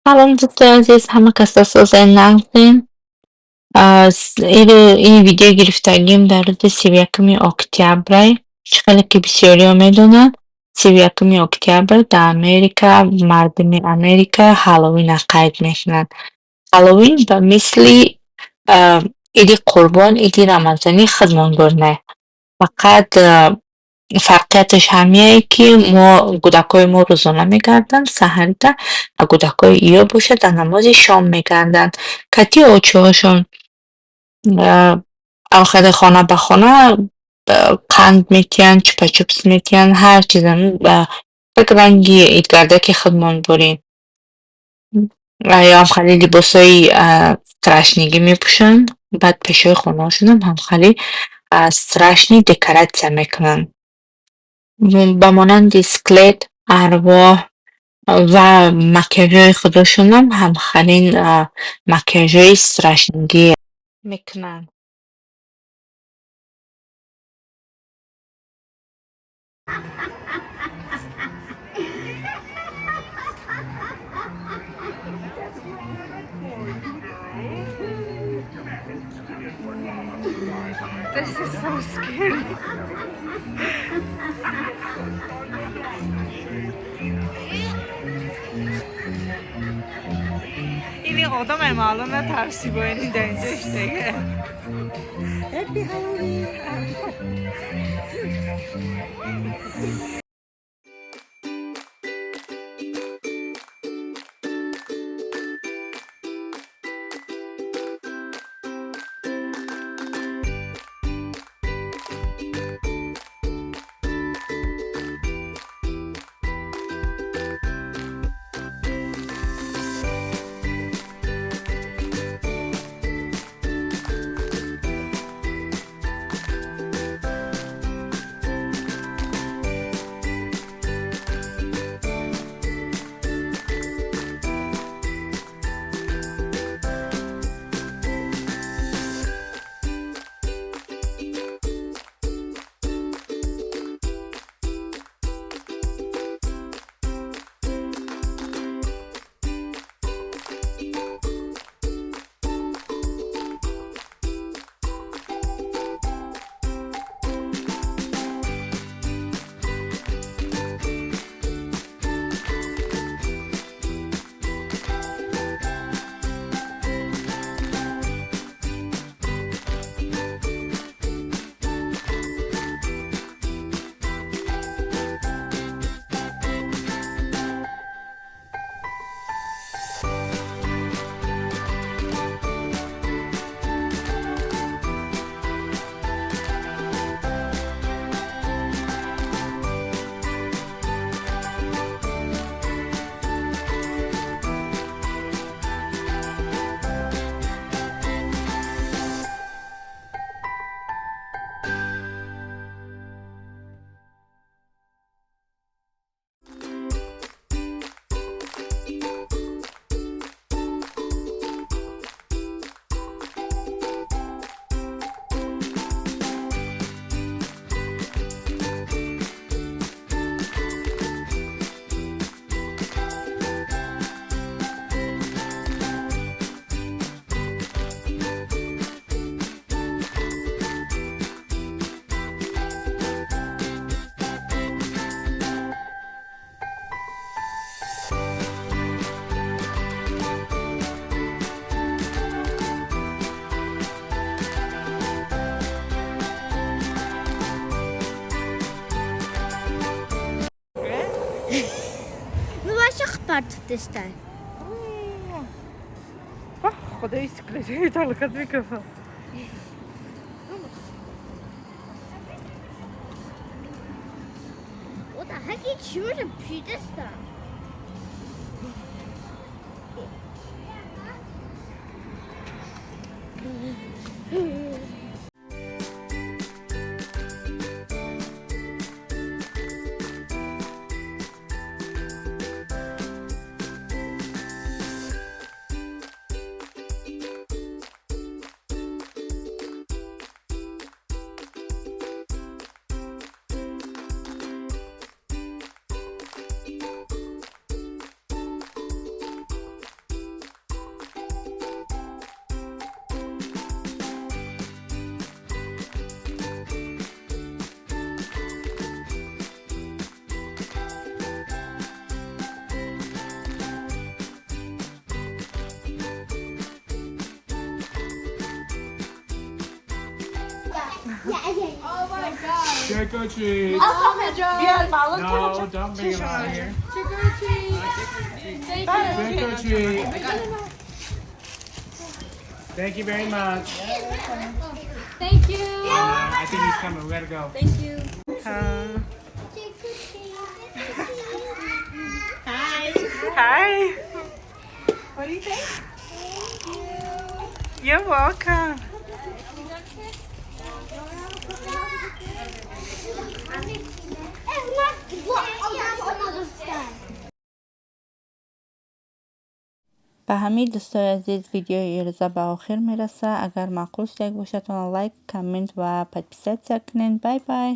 Салом, дӯстои азиз, ҳама касо созен, нағзен. Ин видео гирифтагим дар рӯзи 31-уми октябрай. Чӣ хеле ки бисёриҳо медонанд, 31-уми октябр дар Америка мардуми Америка Ҳаллоуинро қайд мекунанд. Ҳаллоуин ба мисли Иди Қурбон, Иди Рамазонӣ худмон гурнай. Фақат фарқияташ ҳамие, ки мо кӯдакҳои мо рӯзона мегарданд саҳарида, а кӯдакҳои иё бошад, дар намози шом мегарданд. Кати очаҳошон алхеле хона ба хона қанд метиҳанд, чупа-чупс метиҳанд, ҳар чиз як ранги идгардаки худмон дорем. Ё ҳам хеле либосҳои страшныйгӣ мепӯшанд, баъд пешои хонаҳошонам ҳам хеле страшный декоратсия мекунанд. Ба монанди скелет, арвоҳ ва макияжҳои худошонам ҳамхелин макияжҳои страшныйгӣ мекунанд. This is so scary. Ини одамай маълум натарси бо ини дар инҷо иштага. Happy Halloween! Ну, вообще партуфтестай. Худои, скелетҳои талқат микрофон. Вот, а хаки чего же пшитеста? Trick or treat. بیا معلوم. No, don't bring them out here. Trick or treat. Thank you. Trick or treat. Thank you very much. Thank you. I think he's coming. We gotta go. Thank you. Trick or treat. Hi. What do you think? You're welcome. Одам. Ба ҳамин, дӯстои азиз, видеои ирӯза ба охир мерасад. Агар маъқул шуда бошад, лайк, коммент ва подписаться кунед. Bye bye.